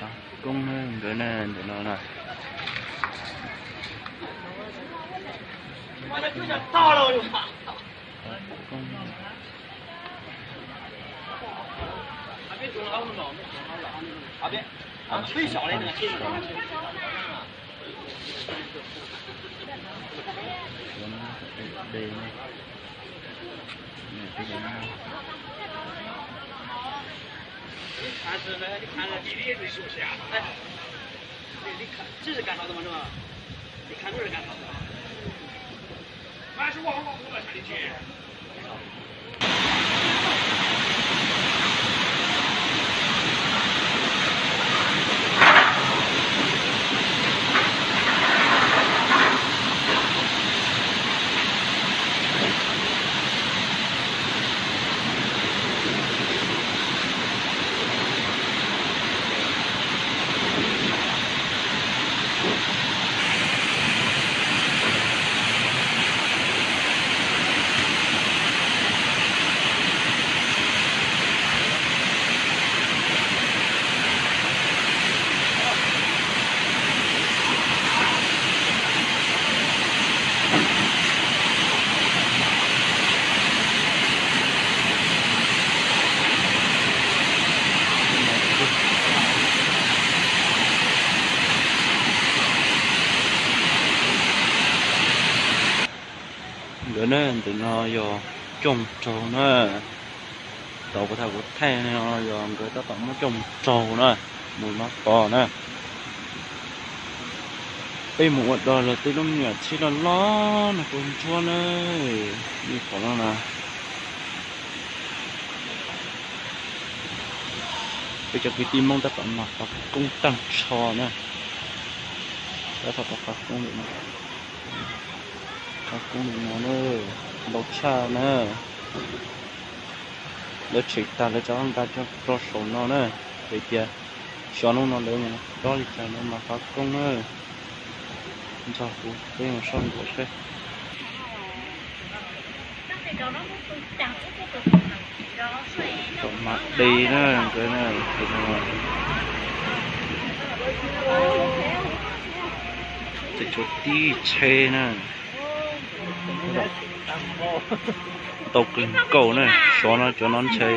Koob nkawd na, ntawm no na. Nkawd na, ntawm no yog cooj raug na. Tau kuv thaij, kuv thaij no yog nkawd tab tom muab cooj raug na, mus no tos na. Peb mus ua dog los tej lub me nyuam txhib loj loj no kuj ntsuab na, ib qhov no na. Peb cov kwv tij Hmoob tab tom noj qhov koob tag nrho na. Tab tom qhov koob li no, qhov koob li no na, ntau tshaj na. Lawv tshem tag lawv tso nqa rau saum no na, hais tias xyov hnub no lawv mus plob li cas lawv mas qhov koob na. Nrog kuv peb mus soj ntsuam seb. Tom mas de na, nkawd na, tseem tshuav tib tsheb na. Tau kawg nkaus na, xyov no cov no ntshe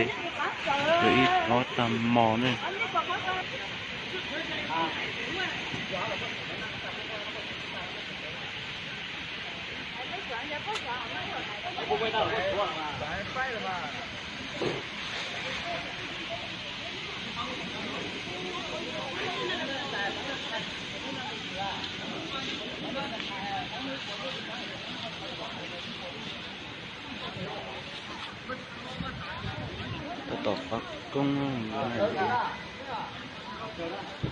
yog ib ob tag mos na. Tab tom qhov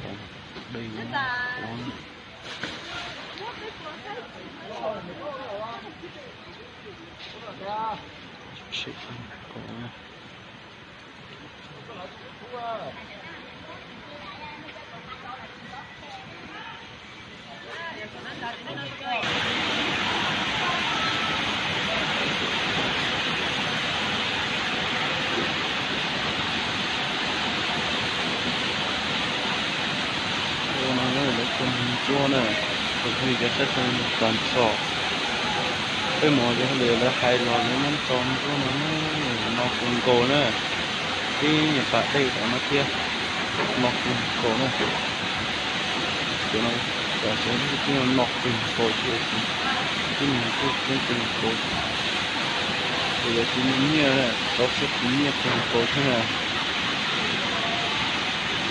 koob, de Ua no lawv cog ntsuab na, tus phooj ywg cov saib tag nrho. Peb mus yog li lawv hais los lawv muab cog ntsuab no, no kawg nkaus na. Tib niag pas dej tom no thiab, no kawg nkaus na. Cov no, cov xyov tib no no kawg nkaus thiab, tib niag kuj coob kawg nkaus. Ces yuav tsis muaj nyiaj, rov siab tsis nyiaj kawg nkaus thiab na.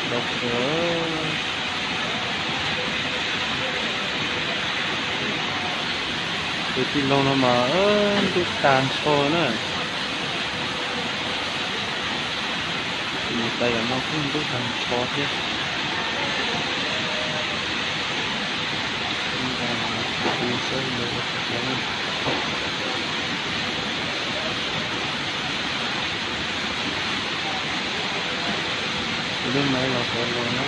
Ntau kawg. Tus tij laug no mas ntub tag nrho na. Mus tas yam no kuj ntub tag nrho thiab. Tus lub maiv los tau los na.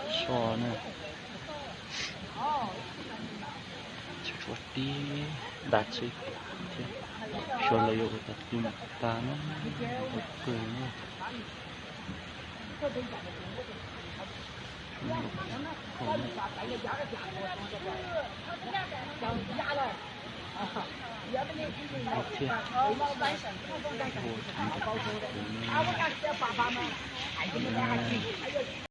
So na, tshuav tib nta tsheb thiab, xyov lawv yuav ua tau twg mus tag na, ntau kawg na. Thiab, ua tsav ntau kawg na.